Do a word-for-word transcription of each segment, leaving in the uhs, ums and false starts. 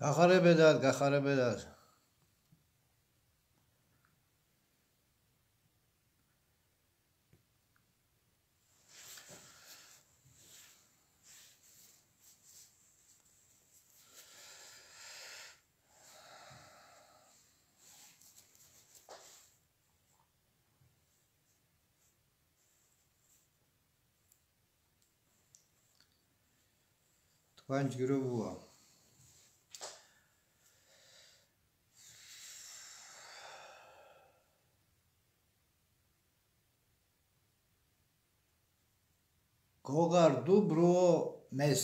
გახარებედათ, გახარებედათ. თქვენ ჯგირო ბუა. გოღარდუ ბრუო მეს.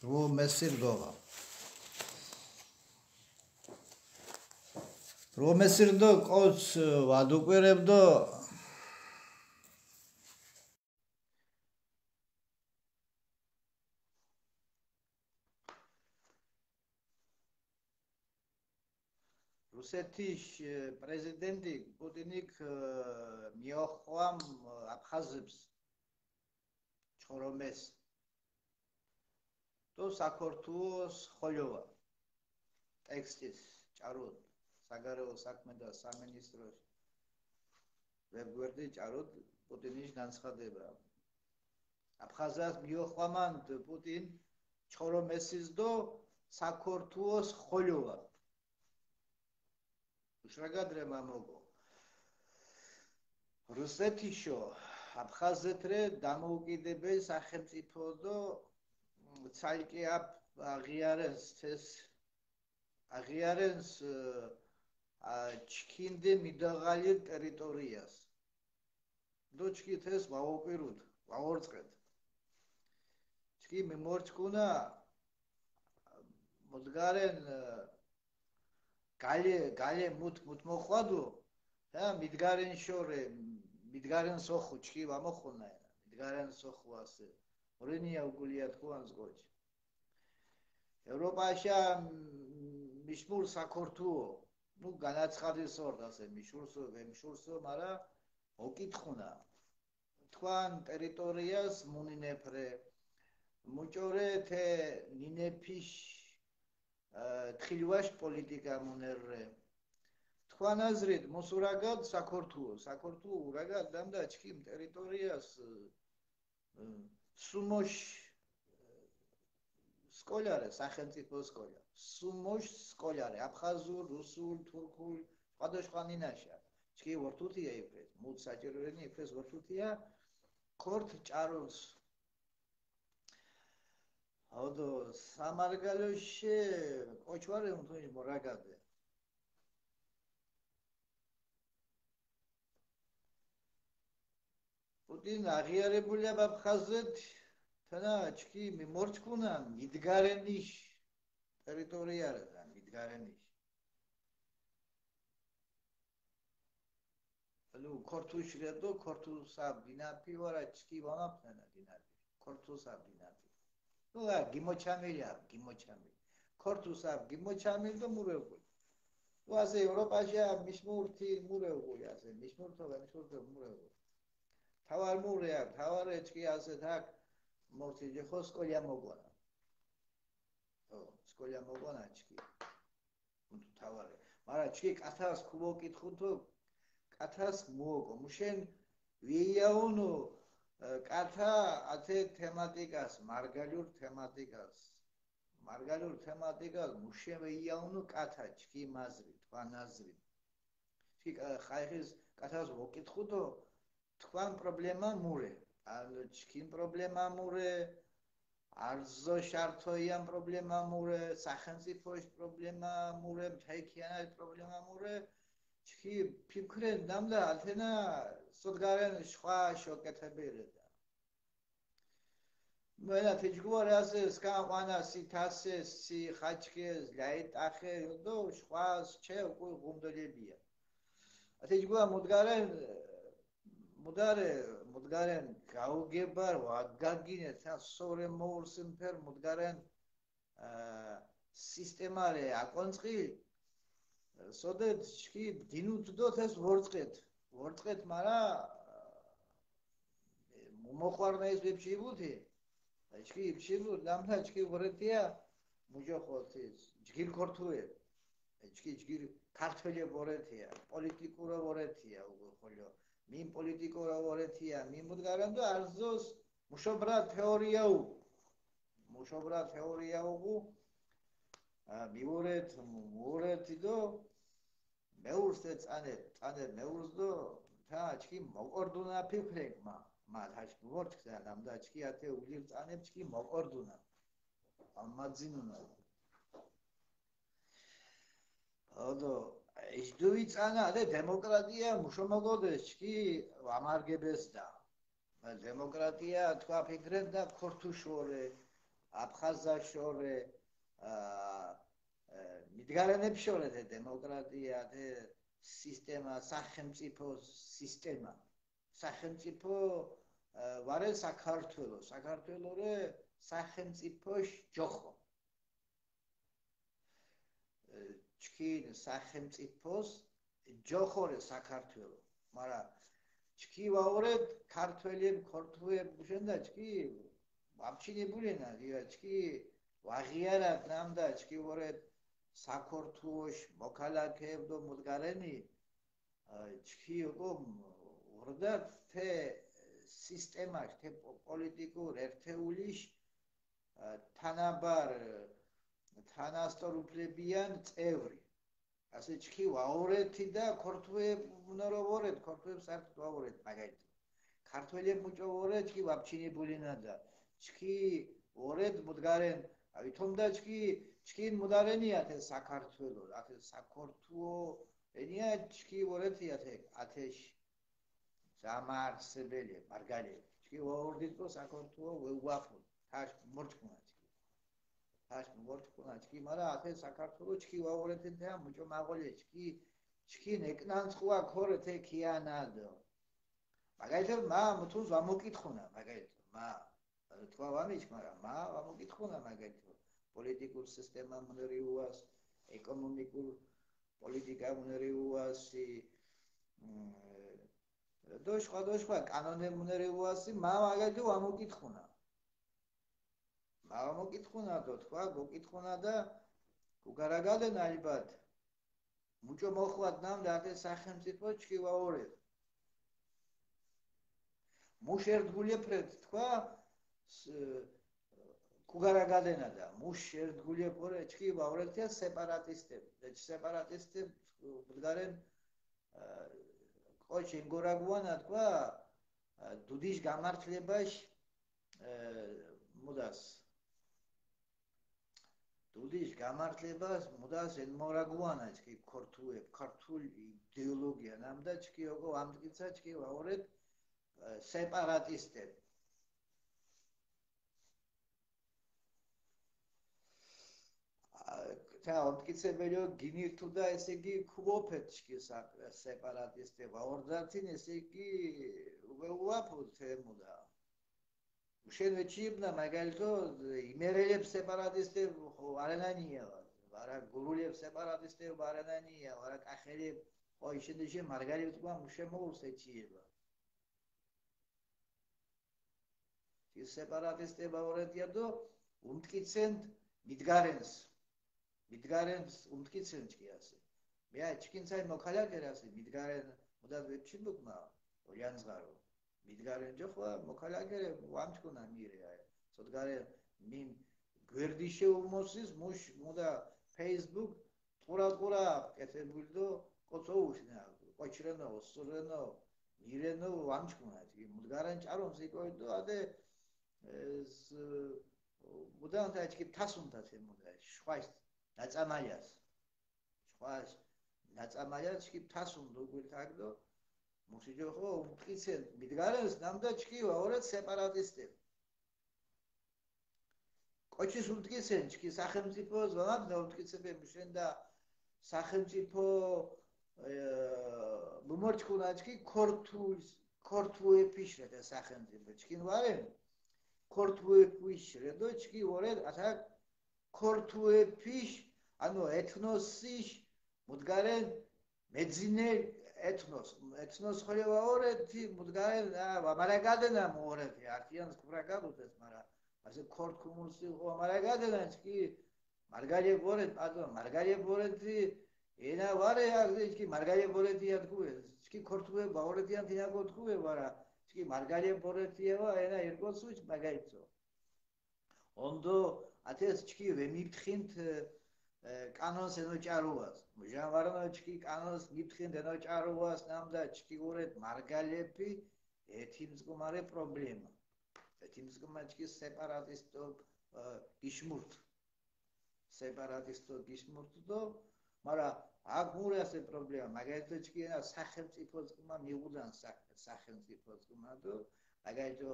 ბრუო მესირ გოღა. ბრუო მესირ დო კოც ვადუკვირებ დო. რუსეთის, ე, პრეზიდენტი პუტინი, ე, მიოხვამ, ე, აფხაზებს ჩორომეს. დო საქორთუს ხოლიოვა. ტექსტის ჭაროდ საგარეო საქმეთა სამინისტროს ვებგვერდი ჭაროდ პუტინის განცხადება. აფხაზას მიოხვამანდ პუტინ ჩორომესის დო საქორთუს ხოლიოვა. უშრაგად რე მამოგო. რუსეთიშო აფხაზეთრე დამოუკიდებელ სახელმწიფო დო ცალკე აფ აღიარენს თეს, აღიარენს, ე, ა, ჩქინდე მიდაღალი ტერიტორიას. დო ჩქი თეს ვაუკვირუდ, ვაორწყეთ. ჩქი მიმორჩქუნა, მუდგარენ, ე, გალე, გალე მუთ, მუთ მოხვადუ, ა, მიდგარენ შორე, მიდგარენ სოხუ, ჩქი ვამოხუნა, მიდგარენ სოხუ ასე. ორენია უგულია თქვანს გოჩ. ევროპაშა მ-, მიშმურ საქორთუო. ნუ, განაცხადი სორთ ასე, მიშურსო, ვემშურსო, მარა ოკითხუნა. თქვან ტერიტორიას მუნინეფრე, მუჭორე თე ნინეფიშ, ე, თხილვაშ პოლიტიკა მუნერრე. თქვან აზრით, მუსურაგად საქორთუო, საქორთუო ურაგად დამდა ჩქიმ ტერიტორიას, ე, სუმოშ სკოლა რე, სახელმწიფო სკოლა. სუმოშ სკოლა რე, აფხაზურ, რუსულ, თურქულ, სხვადასხვა ნინაშა. ჩქი ვორთუთია იფრეს, მუთ საჭიროენი იფრეს ვორთუთია, ქორთ ჭარულს. ოდო სამარგალოში კოჩვარე უთუნი მორაგადე. პუტინ აღიარებულა აფხაზეთ, თანა ჩქი მიმორჩქუნა მიდგარენიშ ტერიტორიაზე და მიდგარენიშ. ნუ, ქორთუს რედო, ქორთუსა დინაფი ვარა, ჩქი ვამაფთანა დინაფი. ქორთუსა დინაფი. ნუ, ა, გიმოჩამილი, ა, გიმოჩამილი. ქორთუსა გიმოჩამილი დო მურევგული. ნუ, ასე ევროპაშია მიშმურთი მურევგული, ასე მიშმურთო, მიშმურთო მურევგული. თავარ მურეა, თავარ ეჩკი ასე თაკ მორთი ჯე ხო სკოლია მოგონა. ხო, სკოლია მოგონა ჩქი. თუ თავარი. მარა ჩქი კათას ქუო კითხუნთუ, კათას მუოკო. მუშენ ვიაუნუ, ე, კათა ათე თემატიკას, მარგალιურ თემატიკას. მარგალიურ თემატიკას მუშენ ვიაუნუ კათა ჩქი მაზრი, თქვა ნაზრი. ჩქი კა-, ხაიხის კათას ვოკითხუნთუ, თქვან პრობლემა მურე. ანუ ჩქინ პრობლემა მურე, არზო შართოიან პრობლემა მურე, სახელმწიფოშ პრობლემა მურე, მთელი ქიანად პრობლემა მურე. ჩქი ფიქრენ ნამდა ათენა სოდგარენ შხვა შოკეთებირედა. მენა თეჯგუა რასე სკან ყვანა სი თასე სი ხაჩქეს ლაი ტახე დო შყვას ჩე უკუ ღუმდოლებია. ათეჯგუა მუდგარენ მუდარე, მუდგარენ გაუგებარ ვაგაგინე თან სორე მოურსინ ფერ მუდგარენ, ა, სისტემარე აკონწყი, სოდეთ ჩქი დინუთ დო თეს ვორწყეთ. ვორწყეთ, მარა, მუმოყვარნა ის ვეფშიბუთი. ჩქი იფშიბუ, ნამთა ჩქი ურეთია, მუჯოხოთის ჯგირ ქორთუე, ჯგირ ჯგირ ქართველი ვორეთია, პოლიტიკურა ვორეთია, უგო ხოლო მინ პოლიტიკურა ვორეთია, მინ მუდგარანდო არზოს მუშობრა თეორია უგუ. მუშობრა თეორია უგუ, ა, მიორეთ, მუორეთი დო მეურს ე წანე, წანე მეურს დო, თა, ჩქი მოკორდუნა ფიქრეკ მა, მა, თაშ მორჩქ თა, ნამდა ჩქი ათე ულირ წანე ჩქი მოკორდუნა. ამაძინუნა. ოდო, ის დუი წანა, ადე დემოკრატია მუშო მოგოდეს ჩქი ვამარგებეს და. დემოკრატია თქვა ფიქრენ და ქორთუ შორე, აფხაზა შორე, ა, ე, მიდგარენებ შორე თე დემოკრატია, თე სისტემა, სახელმწიფო სისტემა. სახელმწიფო, ა, ვარე საქართველო, საქართველორე სახელმწიფოშ ჯოხო. ჩქინ სახელმწიფოს ჯოხორე საქართველო. მარა ჩქი ვაორეთ ქართველი ქორთუე მუშენდა ჩქი ვამჩინებულენა, დია ჩქი ვაღიარად ნამდა ჩქი ვორეთ საქართველოს მოქალაქეებდო მუდგარენი, ჩქი ოკო ვორდათ თე სისტემაშ, თე პოლიტიკურ ერთეულიშ, თანაბარ თანასწორუფლებიან წევრი. ასე ჩქი ვაორეთი და ქორთუე მუნარო ვორეთ, ქორთუე საერთოდ ვაორეთ მაგალითად. ქართველი მუჭო ვორეთ, ჩქი ვაფჩინებულინა და ჩქი ვორეთ მუდგარენ, ავი თომ და ჩქი, ჩქინ მუდარენია თე საქართველო, ათე საქართველო, ენია ჩქი ვორეთი ათე, ათეში. სამარსებელი, მარგალი. ჩქი ვაორდით პო საქართველო ვეუაფო. თაშ მორჩქუნა ჩქი. თაშ მორჩქუნა ჩქი, მარა ათე საქართველო ჩქი ვაორეთენ თეა მუჭო მაღოლე ჩქი, ჩქი ნეკნანცყვა ქორ თე ქიანადო. მაგალითად, მა მუთუნ ვამოკითხუნა, მაგალითად, მა, თქვა ვამიჩ, მარა მა ვამოკითხუნა, მაგალითად, პოლიტიკურ სისტემა მუნერი უას, ეკონომიკურ პოლიტიკა მუნერი უასი, მ, დოშხვა, დოშხვა, კანონე მუნერი უასი, მა მაგალითად ვამოკითხუნა. მა ვამოკითხუნა, დო თქვა, გოკითხუნა და გუგარაგალენ ალბათ. მუჭო მოხვად ნამ და ათე სახელმწიფო ჩქი ვაორეთ. მუშ ერთგულე პრეთ თქვა, ს-, გუგარაგალენა და მუშ ერთგულე პორე ჩქი ვაორეთია სეპარატისტებ. და ჩ სეპარატისტებ ბუდგარენ, ა, კოჩ ენგორაგუანა თქვა, ა, დუდიშ გამართლებაშ, ა, მუდას. დუდიშ გამართლებას მუდას ენ მორაგუანა ჩქი ქორთუე, ქართულ იდეოლოგია ნამდა ჩქი ოკო ამტკიცა ჩქი ვაორეთ, ა, სეპარატისტებ. ა, თა, ამტკიცებელიო გინირთუ და ესე იგი ქუოფეთ ჩქი სა-, სეპარატისტებ, ვაორდათინ ესე იგი უბე უაფუ თემუდა. უშენ ვეჩიებნა, მაგალითო, იმერელებ სეპარატისტე ხო ვარენანია, ვარა გურულებ სეპარატისტე ვარენანია, ვარა კახელებ, ხო, იშენდეშე მარგალებ თქვა, მუშე მოურს ეჩიება. ის სეპარატისტე ვაორედია დო უმტკიცენთ მიდგარენს. მიდგარენს უმტკიცენთ ჩკიასე. მეა ჩკინცაი მოქალაკერასე, მიდგარენ, მუდად ვეჩიბუკმა, ოლიანძღარო. მიდგარენ ჯოხვა, მოქალაკერე, ვამჩკუნა მირე, აი. სოდგარე მინ გვერდიშე უმოსის, მუშ, მუდა Facebook, ტყურა ტყურა, კეთებულდო, კოცო უშნა, კოჩრენო, ოსურენო, მირენო, ვამჩკუნა, ჩკი, მუდგარენ ჭარომს იკოიდო, ადე, ეს, მუდან და ჩკი თასუნ თათე მუდა, შვაშ, დაწამაიას. ხვას ნაწამაიას ჩკი თასუნ დუგვილ თაგდო, მუშიჯოხო, უმტკიცენ მიდგარენს, ნამდა ჩკი ვაორეთ სეპარატისტე. კოჩის უმტკიცენ, ჩკი სახელმწიფო, ზვანად და უმტკიცებე მუშენდა სახელმწიფო, ე, მუმორჩქუნა ჩკი ქორთუს, ქორთუეფიშ რე და სახელმწიფო. ჩკინ ვარენ, ქორთუეფიშ რე დო ჩკი ვორეთ, ათაკ ქორთუეფიშ, ანუ ეთნოსიშ, მუდგარენ მეძინე ეთნოს. ეთნოს ხოლე ვაორეთი, მუდგარენ, ა, ვამარაგადენა მოორეთი, ართიანს ქუბრაგადუდეს, მარა, ასე ქორთუმულსი ვამარაგადენა, ჩკი, მარგალე ბორეთ, პატო, მარგალე ბორეთი ენა ვარე, აკ ჩქი მარგალე ბორეთი ათქუე, ჩქი ქორთუე ბაორეთი ან თინა ქოთქუე ვარა, ჩქი მარგალე ბორეთი ევა, ენა ერგო სუჩ მაგალითო. ონდო ათეს ჩქი ვემიფთხინთ, ე, კანონს ენო ჭარუას. მუჟან ვარანო ჩქი კანონს მიფთხინთ ენო ჭარუას, ნამდა ჩქი ურეთ მარგალეფი, ეთიმ ზგუმარე პრობლემა. ეთიმ ზგუმა ჩქი სეპარატისტო, ე, გიშმურთ. სეპარატისტო გიშმურთ დო, მარა აქ მურე ასე პრობლემა, მაგალითო ჩქი ენა სახელმწიფო ზგუმა მიღუდან, სახ-, სახელმწიფო ზგუმა დო, მაგალითო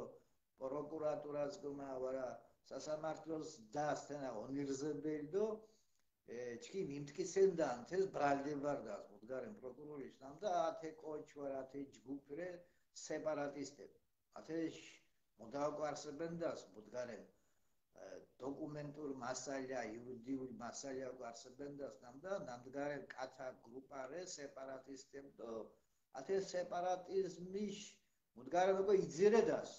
პროკურატურას გუმა ვარა სასამართლოს დასთენა ონირზებელ დო, ე, ჩქი მიმტკიცენდან თეს ბრალდებარდას, მუდგარენ პროკურორის ნამდა, ათე კოჩ ვარ, ათე ჯგუფ რე სეპარატისტები. ათე მუდაო გვარსებენდას, მუდგარენ, ე, დოკუმენტურ მასალა, იურიდიულ მასალა გვარსებენდას, ნამდა, ნამდგარენ კათა გრუპა რე სეპარატისტებ დო, ათე სეპარატიზმის მუდგარენოკო იძირედას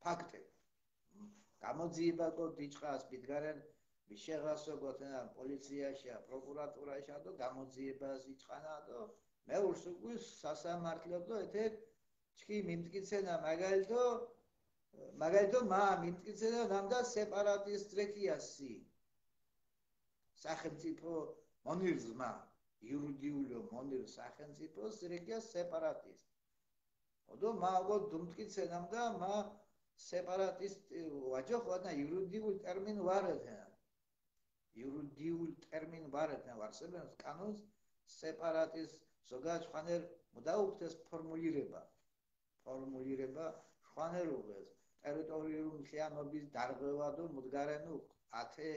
ფაქტე. გამოძიებაკო დიჭყას ბიდგარენ, მიშეღასო გოთენა პოლიციაში, პროკურატურაში, ადო გამოძიებას იჭყანა, ადო მეურს უგვის სასამართლო დო, ეთე ჩქი მიმტკიცენა, მაგალითო, მაგალითო, მა მიმტკიცენა, ნამდა, სეპარატისტ რეკიასი. სახელმწიფო მონირზმა, იურიდიულო მონირ სახელმწიფოს რეკია სეპარატისტ. ოდო მა ოგო დუმტკიცენამდა, მა სეპარატისტ ვაჯოხ, ვანა იურიდიულ ტერმინ ვარეთენა. იურიდიულ ტერმინ ვარეთენა, ვარსებენს კანონს, სეპარატისტ ზოგად ხვანერ მუდაუქდეს ფორმულირება. ფორმულირება ხვანერ უღეს. ტერიტორიულ მთლიანობის დარღვევა დო მუდგარენუ, ათე,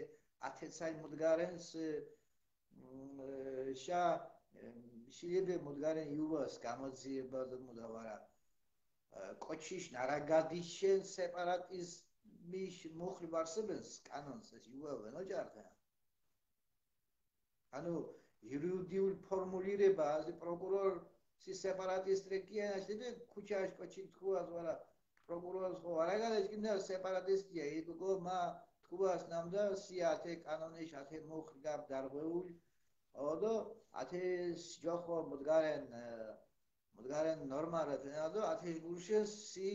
ათე ცალ მუდგარენს, მ, შა, მ, შილებე მუდგარენ იუვას გამოძიება დო მუდა ვარა. ე, კოჩიშ ნარაგადიშენ სეპარატიზმის მუხლი ვარსებენს კანონს, ეს იუვა ვენოჯარდე. ანუ იურიდიულ ფორმულირება, აზი პროკურორი სეპარატისტ რეკია, ნაშტები ქუჩაში კოჩი თქუას ვარა, პროკურორს ხო ვარაგალეშ კინდა სეპარატისტია, იგო მა თქუას ნამდა, სი ათე კანონის ათე მუხლი გაბ დარღვეული, ოდო ათე ჯოხო მუდგარენ, ე, მუდგარენ ნორმა რათენადო, ათე გურშე სი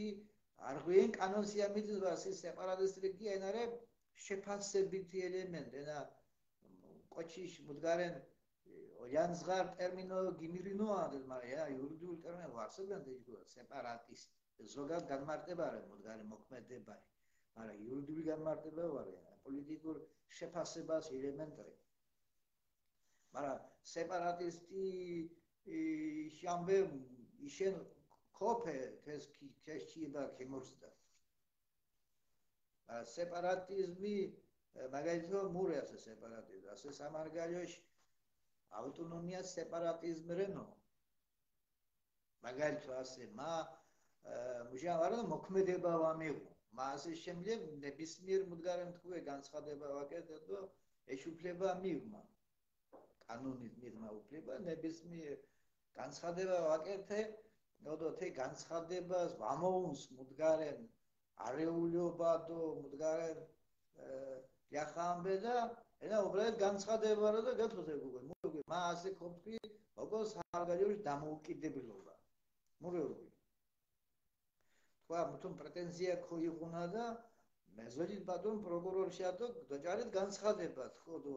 არღვიენ კანონსია მიდზვა, სი სეპარატისტ რეკია, ენარე შეფასებითი ელემენტ, ენა კოჩიშ მუდგარენ, ე, ოლანძღარ ტერმინო გიმირინოა, მარა ე იურიდიულ ტერმინ ვარსებენ, დეჯგო სეპარატისტ. ზოგად განმარტება არი, მუდგარი მოქმედებარი. მარა იურიდიული განმარტება ვარ, ე პოლიტიკურ შეფასებას ელემენტრი. მარა სეპარატისტი, ე, შამბე იშენ ქოფე, თეს კი-, თეს ჩიება ქემურსდა. ა, სეპარატიზმი, ე, მაგალითო, მურე ასე სეპარატიზმი, ასე სამარგალოშ ავტონომია სეპარატიზმ რენო. მაგალითო, ასე მა, ე, მუჟა ვარა მოქმედება ვამიღო. მა ასე შემლე ნებისმიერ მუდგარემ თქუე განცხადება ვაკეთე და ეშ უფლება მიღმა. კანონით მიღმა უფლება, ნებისმიერ განცხადება ვაკეთე, ოდო თე განცხადებას ვამოუნს მუდგარენ არეულიობა დო მუდგარენ, ე, ლიახამბე და ენა უბრალოდ განცხადება რა და გათხოვე გუგე. მუგე, მა ასე ქობთი, ოგო სარგალიოშ დამოუკიდებლობა. მურეუგი. თქვა, მუთუნ პრეტენზია ქოიღუნა და მეზოლით ბატონ პროკურორ შატო დაჭარით განცხადება, თქო, დო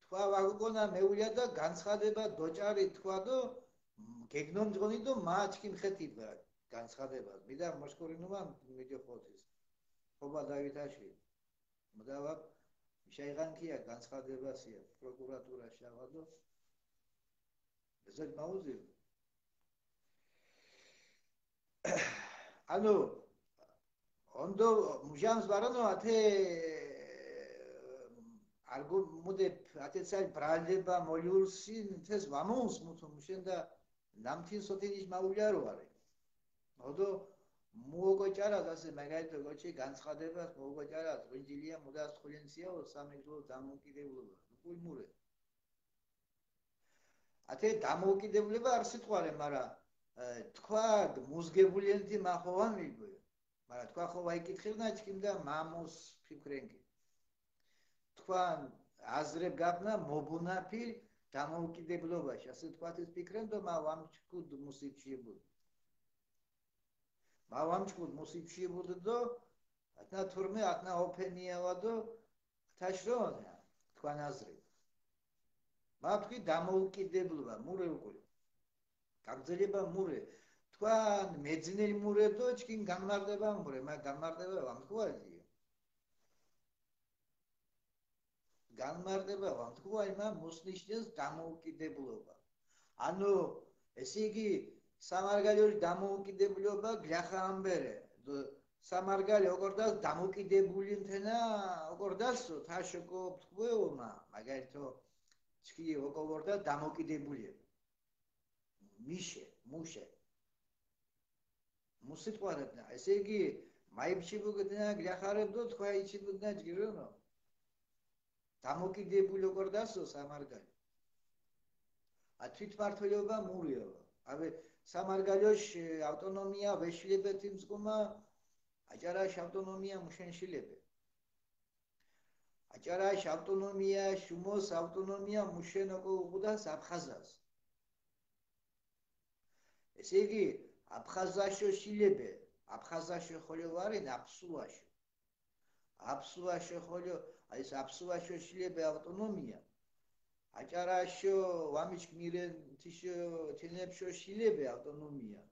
თქვა, ვაგუკონა მეულია და განცხადება დაჭარი თქვა, დო გეგნომ ძღონი, დო მა ჩქიმ ხეთი ბა განცხადება. მიდა მოსკორინუმა მიჯო ხოთის. ხობა დავითაში. მუდავა შაიღანქია განცხადებასია, პროკურატურა შავადო. ეზეთ მაუზილ. ანუ, ონდო მუჟამს ვარანო, ათე, არგო მუდე, ათე ცალ ბრალდება მოლიურსინ, თეს ვამოუნს მუთუ მუშენდა ნამთინ სოთინიშ მაულიარო არე. ოდო მუოგო ჭარას, ასე მაგალითო გოჩი განცხადებას, მუოგო ჭარას, ღვინჯილია მუდას ხულენციაო სამეგრელო დამოუკიდებლობა. ნუკულ მურე. ათე დამოუკიდებლობა არ სიტყვარე, მარა, ე, თქვა, მუზგებულენთი მა ხოვან მიგოյო. მარა თქვა, ხო ვაიკითხილნა ჩქიმდა მამუს ფიქრენკი. თქვა, აზრებ გაბნა მობუნაფილ დამოუკიდებულობაში. ასე თქვათ ის ფიქრენ და მა ვამჩქუდ მუსიფშიბუდ. მა ვამჩქუდ მუსიფშიბუდ და ათნა თურმე, ათნა ოფენიავა და თაშრონა თქვან აზრი. მა თქვი დამოუკიდებულობა, მურე უკული. გაგრძელება მურე. თქვან მეძინელი მურე და ჩკინ განმარტება მურე, მა განმარტება ვამთქვა აზიო. განმარტება ვამთქვა, იმა მუსნიშნეს დამოუკიდებულობა. ანუ, ესე იგი, სამარგალოში დამოუკიდებულობა გლახა ამბერე. დო-, სამარგალი ოკორდას დამოუკიდებული მთენა, ოკორდასო, თაშოკო ვთქვეო მა, მაგალითო, ჩკი ოკო ვორდა დამოუკიდებული. მიშე, მუშე. მუსიტყვარებნა. ესე იგი, მაიბჩიბუგდნა გლახარებდო, თქვა იჩიბუგდნა ჯგირონო. დამოკიდებული ოკორდასო სამარგალი. ა თვითმმართველობა მურიაო. ავე სამარგალოშ, ე, ავტონომია ვეშილებეთ იმსკუმა, აჭარაში ავტონომია მუშენშილებე. აჭარაში ავტონომია, შუმოს ავტონომია მუშენოკო უყუდას აფხაზას. ესე იგი, აფხაზაშო შილებე, აფხაზაშო ხოლო ვარენ აფსუაშო. აფსუაშო ხოლო, აი, ეს აფსუაშო შილებე ავტონომია. აჭარაშო, ვამიჩქ მირენ თიშო, თენებშო შილებე ავტონომია.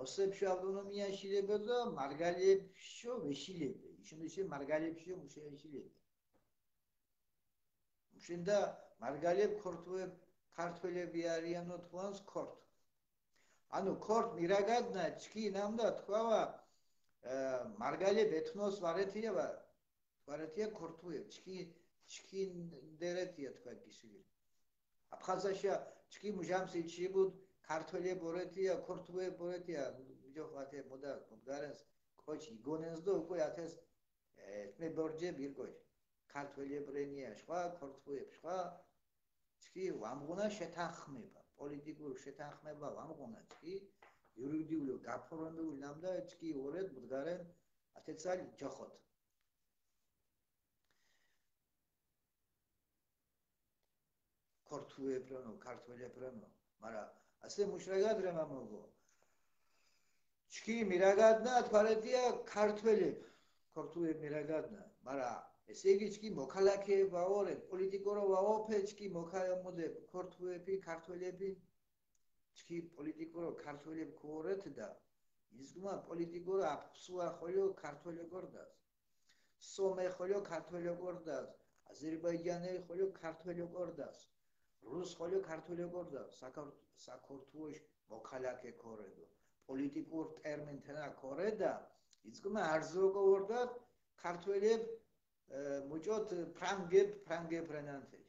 ოსებშო ავტონომია შილებე და მარგალებშო ვეშილებე. ისინი ისე მარგალებშო მუშე შილებე. მუშენდა მარგალებ ქორთუე ქართველები არიანო თუანს ქორთ. ანუ ქორთ მირაგადნა ჩკინ ამდა თქვავა, ე, მარგალებ ეთნოს ვარეთია ვა-, ვარეთია ქორთუე ჩკინ, ჩკინ დერეთია თქვა გისივი. აფხაზაშა ჩკი მუჟამსი ჩიბუდ ქართველებ ორეთია, ქორთუე ორეთია, მიჯოხ ვათე მოდა, მუდგარენს კოჩი იგონენს და უკვე ათეს ეთმე ბორჯე ბირკოჩ. ქართველებ რენია შხვა, ქორთუებ შხვა. ჩკი ვამღუნა შეთანხმება, პოლიტიკურ შეთანხმება ვამღუნა ჩკი, იურიდიულო გაფორმებული ნამდა ჩკი ორეთ მუდგარენ ათეცალ ჯოხოთ. ქორთუებრანო, ქართველებრანო, მარა ასე მუშრაგად რე მამოგო. ჩკი მირაგადნა, თვარეთია ქართველებ, ქორთუე მირაგადნა, მარა ესე იგი ჩკი მოქალაქე ვაორე, პოლიტიკორო ვაოფე, ჩკი მოქა-, მოდე ქორთუები, ქართველები, ჩკი პოლიტიკორო ქართველებ ქუორეთ და იზგმა პოლიტიკორო აფსუა ხოლო ქართველე კორდას. სომე ხოლო ქართველე კორდას, აზერბაიჯანე ხოლო ქართველე კორდას, რუს ხოლო ქართველე კორდას, საკარ-, საკურთუოშ მოქალაქე ქორედო. პოლიტიკურ ტერმინ თენა ქორედა, იზგმა არზოკო ვორდათ ქართველებ, ე, მუჭოთ ფრანგებ, ფრანგებ რენანთეშ.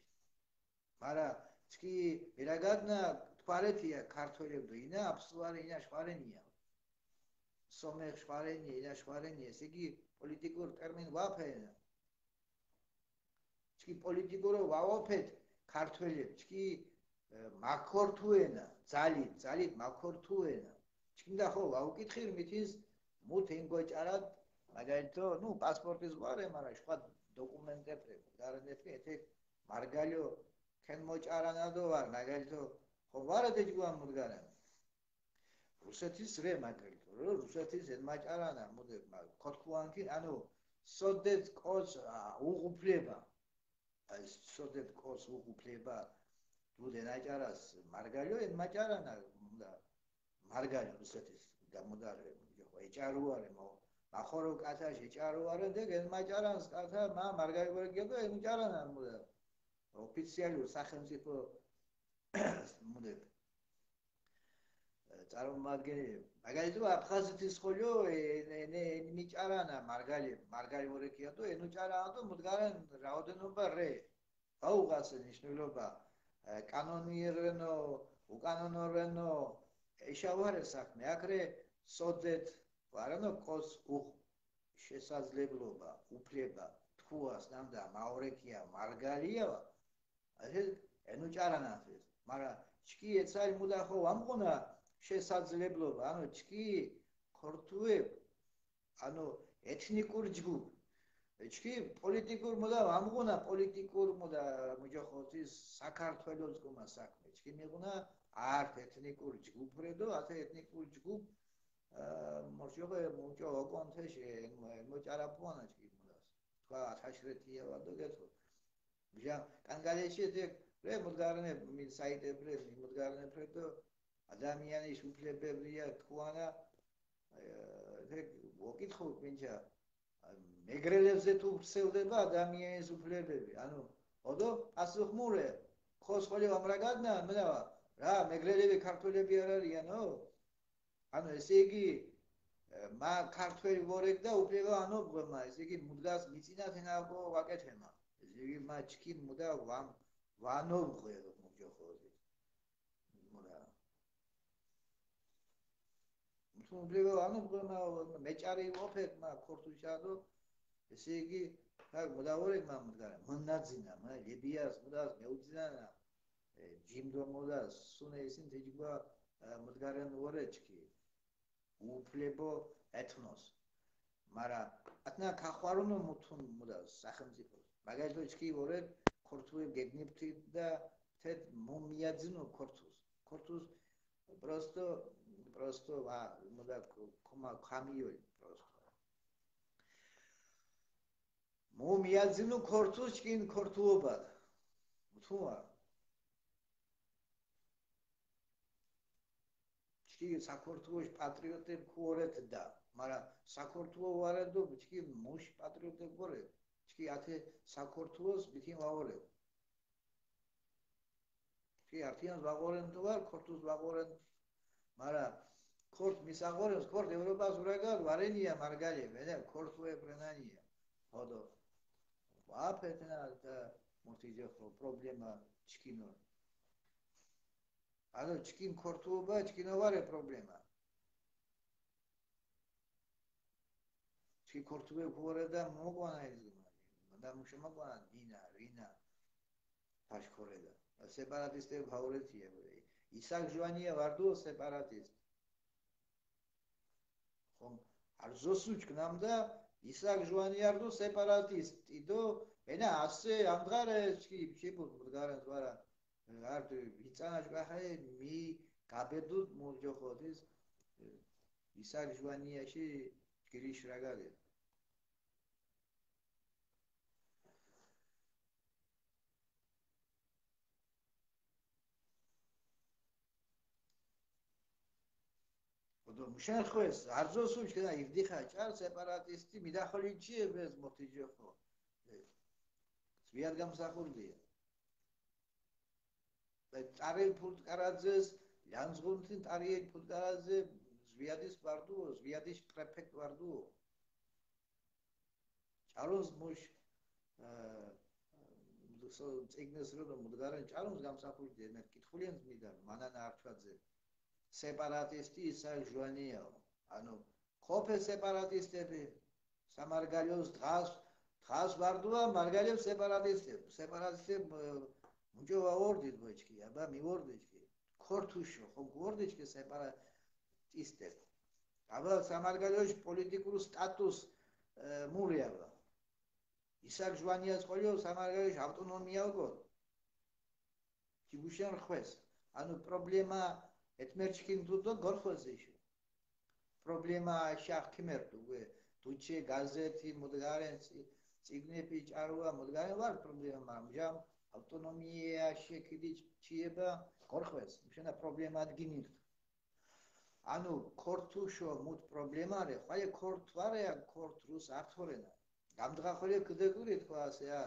მარა ჩკი მირაგადნა, თვარეთია ქართველებდო, ინა აფსუარი, ინა შვარენია. სომეხ შვარენია, ინა შვარენია, ესე იგი პოლიტიკურ ტერმინ ვაფენა. ჩკი პოლიტიკურო ვაოფეთ ქართველებ, ჩკი, ე, მაქორთუენა, ძალით, ძალით მაქორთუენა. ჩკინდა ხო ვაუკითხირ მითის მუთ ენგოჭარად, მაგალითო, ნუ, პასპორტის ვარე, მარა შხვა დოკუმენტეფრე, გარანეფრე, ეთეკ მარგალიო ქენ მოჭარანადო ვარ, მაგალითო, ხო ვარა დეჯგუან მუდგარან. რუსეთის რე, მაგალითო, რო რუსეთის ენ მაჭარანა, მოდე, მა-, ქოთქუანკი, ანუ, სოდეთ კოც, ა, უღუფლება. აი, სოდეთ კოც უღუფლება, დუდ ენ აჭარას მარგალიო, ენ მაჭარანა, უნდა, მარგალი რუსეთის გამოდარე, ხო, ეჭარუარე, მო, მახორო კათაშ ეჭარუარე, დე, ენ მაჭარანს კათა, მა, მარგალი ვერგებო, ენ უჭარანა, მოდა, ოფიციალურ სახელმწიფო, მოდე, წარმომადგენელი. მაგალითო, აფხაზეთის ხოლო, ე-, ე-, ე-, ე-, მიჭარანა, მარგალი, მარგალი ვორეკიადო, ენ უჭარანადო, მუდგარან რაოდენობა რე. გაუღასე ნიშნულობა, ე, კანონიერენო, უკანონორენო, ეშა ვარე საქმე, აქ რე, სოდეთ, ვარანო კოს უღ-, შესაძლებლობა, უფლება, თქუას, ნამდა, მაორეკია, მარგალია, ასე, ენ უჭარანათეს. მარა ჩკი ეცალ მუდა ხო ვამღუნა შესაძლებლობა, ანუ ჩკი ქორთუებ, ანუ ეთნიკურ ჯგუფ, ეჩქი პოლიტიკურ მოდა, ამღუნა პოლიტიკურ მოდა, მუჯოხოთის საქართველოს გუმა საქმე. ეჩქი მიღუნა ართ ეთნიკურ ჯგუფ რე დო, ათე ეთნიკურ ჯგუფ, ა, მორჩიოხე, მუნჭო ოკონთეში, ე, მო-, მოჭარაფუანა ჩქი მოდას. თქვა ათაშრეთი ევადო გეთო. მჟა კანგალეში ეთეკ რე მუდგარნე, მინ საიტებ რე, მინ მუდგარნე პრე დო, ადამიანის უფლებებია თქვანა, ე, ეთეკ ოკითხო მინჩა, ა, მეგრელებზე თუ ვრცელდება ადამიანის უფლებები, ანუ, ოდო, პასუხმურე, ხო, სხოლი ვამრაგადნა, მენავა, რა, მეგრელები ქართველები არ არიანო? ანუ, ესე იგი, ე, მა ქართველი ვორეკ და უფლება ანობ მა, ესე იგი, მუდგას მიწინათ ენა გო ვაკეთემა. ესე იგი, მა ჩქინ მუდა ვამ-, ვანობ ე, მუჯოხოთი. მუდა. თუმბლივე ანუ, ბმა, მეჭარი ოფეკ მა ქორთუშადო, ესე იგი, ხა მოდავორეკ მა მდგარა, მონაძინა, მა ლებიას მოდას მეუძინანა, ე, ჯიმდო მოდას, სუნე ისინ თეჯგვა, ე, მდგარენ ვორეჩკი, უფლებო ეთნოს. მარა ათნა ქახვარუნო მუთუნ მოდას სახელმწიფოს. მაგალითო ჩკი ვორე ქორთუე გეგნიბთი და თეთ მომიაძინო ქორთუს. ქორთუს просто, просто, а, ну да, кома камиёй просто. Мом ядзину кортуч кин кортуобад. Утуа. Чки сакортуош патриотеб куорет да. Мара сакортуо варедо, чки муш патриотеб куорет. Чки ате сакортуос битин ваорет. Ки артиян вагорен тувар, кортус вагорен. Мара корт мисагорен, корт Европа сурагал варения маргале, вене корт ве пренания. Ходо. Ва петна да муртизе про-, проблема чкино. Ано чкин кортуба, чкино варе проблема. Чи кортуве куореда могвана изгуна. Мада муша могвана дина, рина, паш кореда. Сепаратисте фаворития. Исак Жуания варду сепаратист. Хом, арзосуч кнамда, Исак Жуания арду сепаратист. Идо, эна асе, амгаре, чи, чи буд, мудгарен звара. Арду, вицана жугахай, ми, кабедуд, мурджохотис, Исак Жуанияши кириш рагали. Одо мушен хвес, арзосуч кена ирдиха чар сепаратисти, мидахолин чи эбез мотиджохо. Звиад гамсахурдия. Тӏарел пурткарадзес, лянзгъунтин тӏарел пурткарадзе, звиадис варду, звиадис префект варду. Чарунз муш, э, со цигнес рудо мудгарен чарунз гамсахурдия, мер китхуленз мидан, манана арчвадзе. Сепаратисти иса жуанияо. Ану, Хопе сепаратистები, სამარგალიოს დღას, დღას ვარდუა მარგალიოს სეპარატისტები. სეპარატისტები, მუჭო ვაორდით ბოჩკი, აბა მივორდიჩკი. ქორთუშო, ხო გორდიჩკი სეპარატისტები. აბა სამარგალიოში პოლიტიკურ სტატუს, ე, მურიალა. ისაკ ჟვანიას ყოლიო სამარგალიოში ავტონომია უგო. ჯიბუშენ ხვეს. ანუ პრობლემა ეთმერჩქინ დუდო გორხვეზეშო. პრობლემა შახ ქიმერდუ, ვე, დუჩე გაზეთი, მუდგარენ წი-, წიგნები ჭარუა, მუდგარენ ვარ პრობლემა, მჟამ ავტონომია შეკიდი ჩიება გორხვეს. მშენა პრობლემა ადგინირ. ანუ ქორთუშო მუთ პრობლემა რე, ხვაიე ქორთ ვარე, ა ქორთ რუს ართორენა. გამდღა ხოლე კიდე გური თქვა ასე, ა,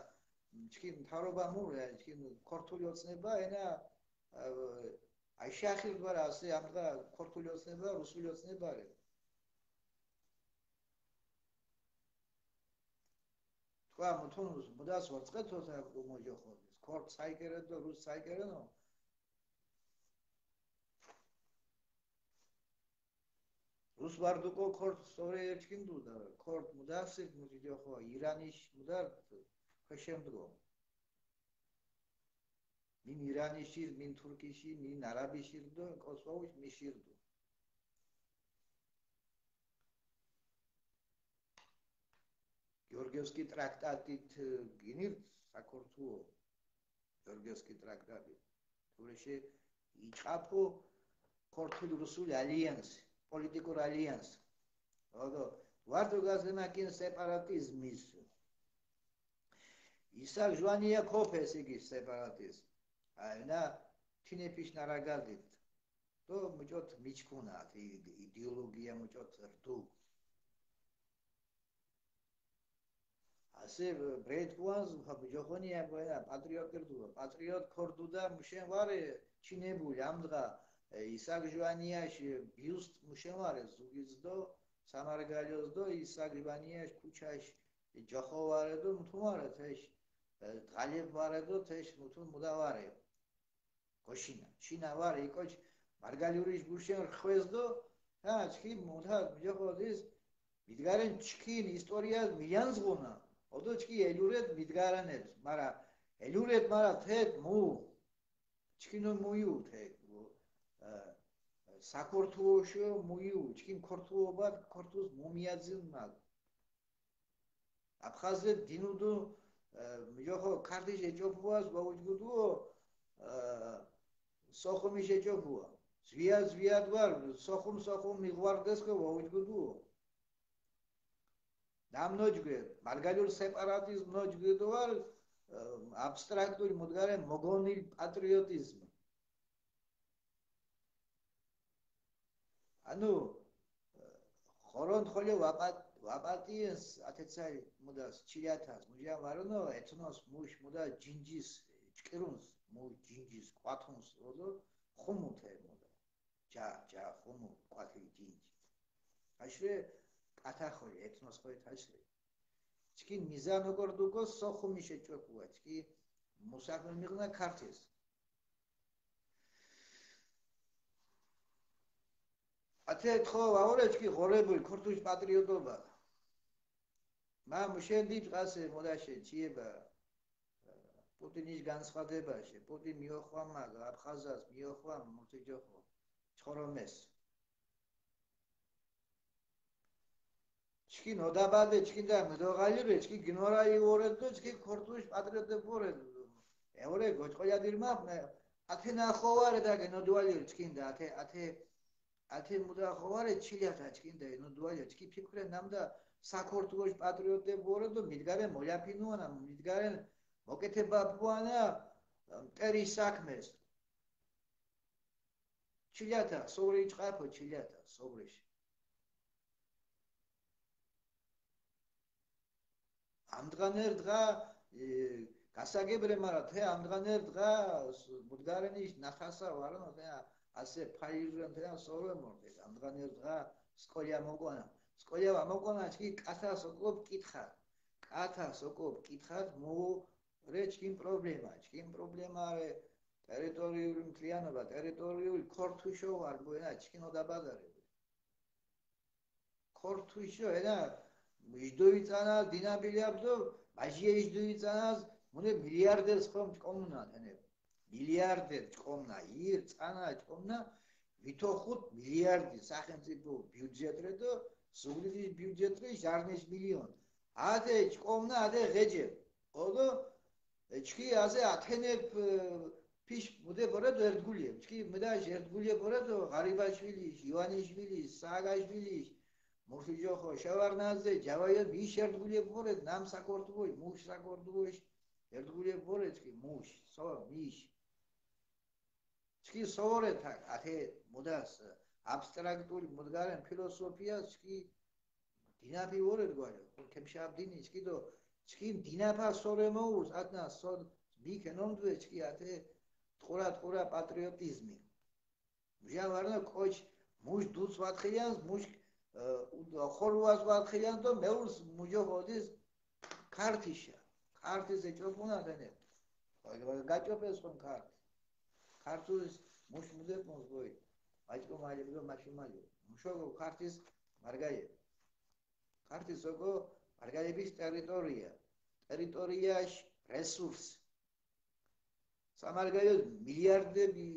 ჩქინ მთავრობა მურე, ჩქინ ქორთული ოცნება, ენა, ა, აი, შეახილ გვარა ასე, ამ დღა ქორთული ოცნება, რუსული ოცნება რე. თქვა, მუთუნ მუდას ვარწყეთო, თა გუმოჯოხო. ქორთ საიკერე და რუს საიკერენო. რუს ვარდუკო ქორთ სწორე ერჩქინდუ და ქორთ მუდასირ მუჯიჯოხო ირანიშ მუდარ ქეშემდგო. მინ ირანიშირ, მინ თურქიში, მინ არაბიშირ და კოსვაუშ მიშირდუ. გიორგიევსკი ტრაქტატით გინირთ საქართველო. გიორგიევსკი ტრაქტატით. თურეშე იჭაფო ქორთულ რუსულ ალიანს, პოლიტიკურ ალიანს. ოდო ვარდო გაზენა კინ სეპარატიზმის. ისაკ ჟვანია ქოფეს იგი სეპარატიზმ. აი, ნა თინეფიშ ნარაგადით. დო მუჭოთ მიჩქუნა, ი-, იდეოლოგია მუჭოთ რდუ. ასე ბრეთ გუანს, ხა ბიჯოხონია გუენა, პატრიოტი რდუა, პატრიოტ ქორდუდა მუშენ ვარე ჩინებული, ამდღა, ე, ისაკ ჟვანიაშ ბიუსტ მუშენ ვარე ზუგიცდო, სამარგალიოსდო, ისაკ ჟვანიაშ ქუჩაშ ჯოხო ვარედო, მუთუნ ვარე თეშ, ე, დღალებ ვარედო, თეშ მუთუნ მუდა ვარე. გოშინა, შინა ვარე, ი კოჩ მარგალიურიში ბუშენ რხვეზდო, ა, ჩქი მუთა, ბიჯოხოდის, მიდგარენ ჩქინ ისტორიას მილანძღუნა, ოდო ჩქი ელურეთ მიდგარანეთ, მარა, ელურეთ, მარა თეთ მუ, ჩქინო მუიუ თე, ე, საქართველოშო მუიუ, ჩქინ ქორთულობა, ქორთულს მუმიაძილ მაგ. აფხაზე დინუდუ, ე, მიოხო ქართიშ ეჭოფუას ვაუჯგუდუო, ე, სოხუმიშ ეჭოფუა. ზვია, ზვიად ვარ, სოხუმ, სოხუმ მიღვარდეს ხე ვაუჯგუდუო. ნამნოჯგვე, მარგალιურ სეპარატიზმ ნოჯგვედო ვარ, ე, აბსტრაქტული მუდგარე მოგონილ პატრიოტიზმ. ანუ, ე, ხორონ ხოლე ვაპატ-, ვაპატიენს ათეცაი მუდა ჩილათას, მუჟა ვარონო, ეთნოს მუშ მუდა ჯინჯის ჭკირუნს, მუ ჯინჯის კვათუნს, ოდო ხუმუთე მუდა. ჯა, ჯა, ხუმუ, კვათი ჯინჯი. აშრე კათა ხოლე, ეთნოს ხოლე თაშრე. ჩქინ მიზანო გორდუგო სოხუმი შეჭვეკუა, ჩქი მუსახმე მიღნა ქართეს. ათე თხო ვაურე ჩქი ღორებული ქურთუს პატრიოტობა. მა მუშენდი ჭყასე მოდაშე ჩიება პუტინის განცხადებაში, პუტინ მიოხვა მაგ აფხაზას, მიოხვა მურთიჯოხო, ჩხორომეს. ჩქინ ოდაბადე, ჩქინ და მდოღალირე, ჩქინ გინორა იორედო, ჩქინ ქორთუს პატრიოტებორედო. ეორე გოჭყოյადირმა, ათენა ხოვარე და გენოდვალირ ჩქინ და ათე, ათე, ათე მუდა ხოვარე ჩილათა ჩქინ და ენოდვალირ ჩქი ფიქრე ნამდა საქართველოს პატრიოტებორედო, მიდგარე მოლაფინუანა, მიდგარე მოკეთებაფუანა, მტერი საქმეს. ჩილათა, სორი ჭყაფო ჩილათა, სობრიში. ამდღანერ დღა, ე, გასაგებრე, მარა თე ამდღანერ დღა, ს-, მუდგარენიშ ნახასა ვარენო, თე ასე ფაირრენ, თე სორე მორდე, ამდღანერ დღა სკოლია მოკვანა. სკოლია ვამოკვანა, ჩი კათა სოკოპ კითხა. კათა სოკოპ კითხათ, მუ რე ჩქინ პრობლემა, ჩქინ პრობლემა რე ტერიტორიული მთლიანობა, ტერიტორიული ქორთუშო ვარ, მუ ენა ჩქინ ოდაბადარები. ქორთუშო, ენა იჯდოვი წანას დინაბილიაბდო, მაჟია იჯდოვი წანას, მუნე მილიარდერს ხომ ჭკომუნა, თენე მილიარდერ ჭკომნა, ირ წანა ჭკომნა, ვითოხუთ მილიარდი სახელმწიფო ბიუჯეტ რე დო ზუგდიდის ბიუჯეტ რე ჟარნეშ მილიონ. ადე ჭკომნა, ადე ღეჯე. ოლო, ე, ჩქი აზე ათენებ, ე, ფიშ მუდე ბორე დო ერთგულიე. ჩქი მუდა ერთგულიე ბორე დო ღარიბაშვილის, ივანიშვილის, სააგაშვილის, მურთიჯოხო, შევარნაძე, ჯავაიო, მის ერთგულიე ბორე, ნამ საქართველოს, მუშ საქართველოს ერთგულიე ბორე, ჩქი მუშ, სო, მის. ჩქი სორე თა, ათე მუდას აბსტრაქტული მუდგარენ ფილოსოფია, ჩქი დინაფი ვორე დგვალე, ხო, ქემშაბ დინი, ჩქი დო, ჩქი დინაფა სორე მოურს, ათნა სორ მიქენონ დვე, ჩქი ათე ტყურა, ტყურა პატრიოტიზმი. მუჟა ვარნა კოჩ, მუშ დუც ვათხილიანს, მუშ, ე, უ-, ხორუას ვათხილიანს დო მეურს მუჯო ხოდის ქართიშა. ქართის ეჭოფუნა დენე. გაჭოფეს ხომ ქართი. ქართუს მუშ მუზეკუნს გოი. მაჭკო მალებ დო მაშინ მალე. მუშო ქართის მარგალე. ქართის ოკო მარგალების ტერიტორია. ტერიტორიაშ რესურს. სამარგალო მილიარდები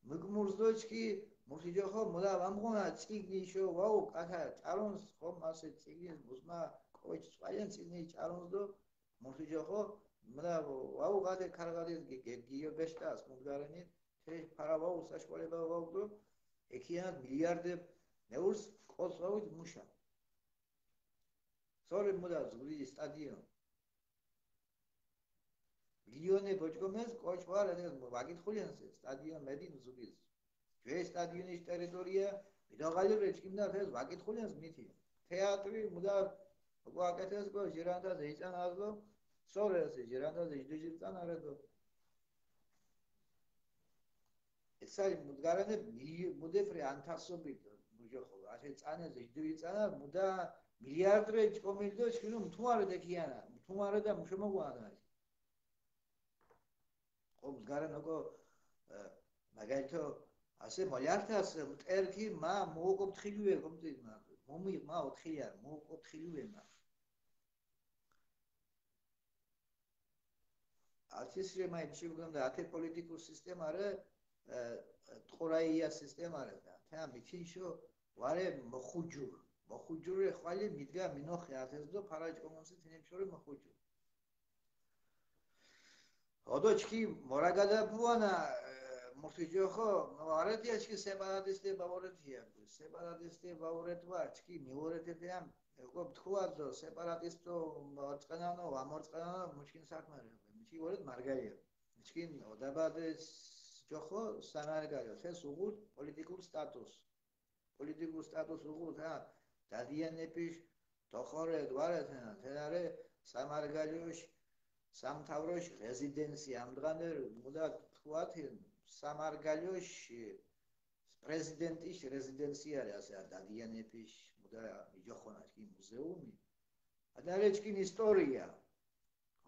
მიკმურს დო ჩქი მურთიჯოხო, მუდა ვამღუნა წიგნი შო ვაუ კათა ჭარონს, ხომ ასე წიგნი მუსმა კოჩ სვაიენ წიგნი ჭარონს დო, მურთიჯოხო, მუდა ვაუ კათე ქარგადი გიო ბეშტას მუდგარენი, თე ფარა ვაუ საშკოლება ვაუ დო, ეკიანად მილიარდე მეურს კოც ვაუ მუშა. სორი მუდა ზუგდიდი სტადიონ. მილიონი ბოჭკომეს კოჩ ვარ, ე ვაკითხულენს, სტადიონ მედინ ზუგის. ჯვე სტადიონის ტერიტორია მიდაღალი რე ჭკიმდა, ეს ვაკითხულენს მითი. თეატრი მუდა ვაკეთეს გო ჟირანდა ზეიცან აზგო. სორი ეს ჟირანდა ზეჯდუჯირწან არადო. ესალი მუდგარანე მი-, მუდეფრი ანთასობით მუჯოხო, ასე წანეზე ჯდუი წანა, მუდა მილიარდრე ჭკომილდო, ჩქინო მთუარე დეკიანა, მთუარე და მუშომოგვანა. ხო, მუდგარან ოკო, ე, მაგალითო, ასე მოლართას მტერქი მა მოოკო თხილუე, კომწი მა, მომი მა ოთხილიარ, მოოკო თხილუე მა. ათის რე მაი მშიუგდამდა ათე პოლიტიკურ სისტემარე, ე, ტყორაია სისტემარე და. თა მითინშო ვარე მოხუჯურ. მოხუჯურე ხვალი მიდგა მინოხე ათეს დო ფარაჭ კომონსი თინემ შორი მოხუჯურ. ოდო ჩქი მორაგადა ბუანა, ე, მურთიჯოხო, ნო არეთია ჩქი სეპარატისტი ბაორეთია. სეპარატისტი ბაორეთვა ჩქი მიორეთეთია, ეკო ბთქუა დო სეპარატისტო მორწყენანო, ვამორწყენანო, მუჩკინ საქმე. მიჩი ვორეთ მარგალია. მიჩკინ ოდაბადეს ჯოხო სამარგალო, ეს უღურთ პოლიტიკურ სტატუს. პოლიტიკურ სტატუს უღურთ, ა, დადიანეპიშ, თოხორე, დვარეთენა, თენარე სამარგალიოშ, სამთავროშ რეზიდენცია, ამდღანერ, მუდა თქვათ, სამარგალიოშ პრეზიდენტის რეზიდენცია, ასე, ა, დადიანეპიშ, მუდა მიჯოხონა ჩქი მუზეუმი. ადარე ჩქინ ისტორია.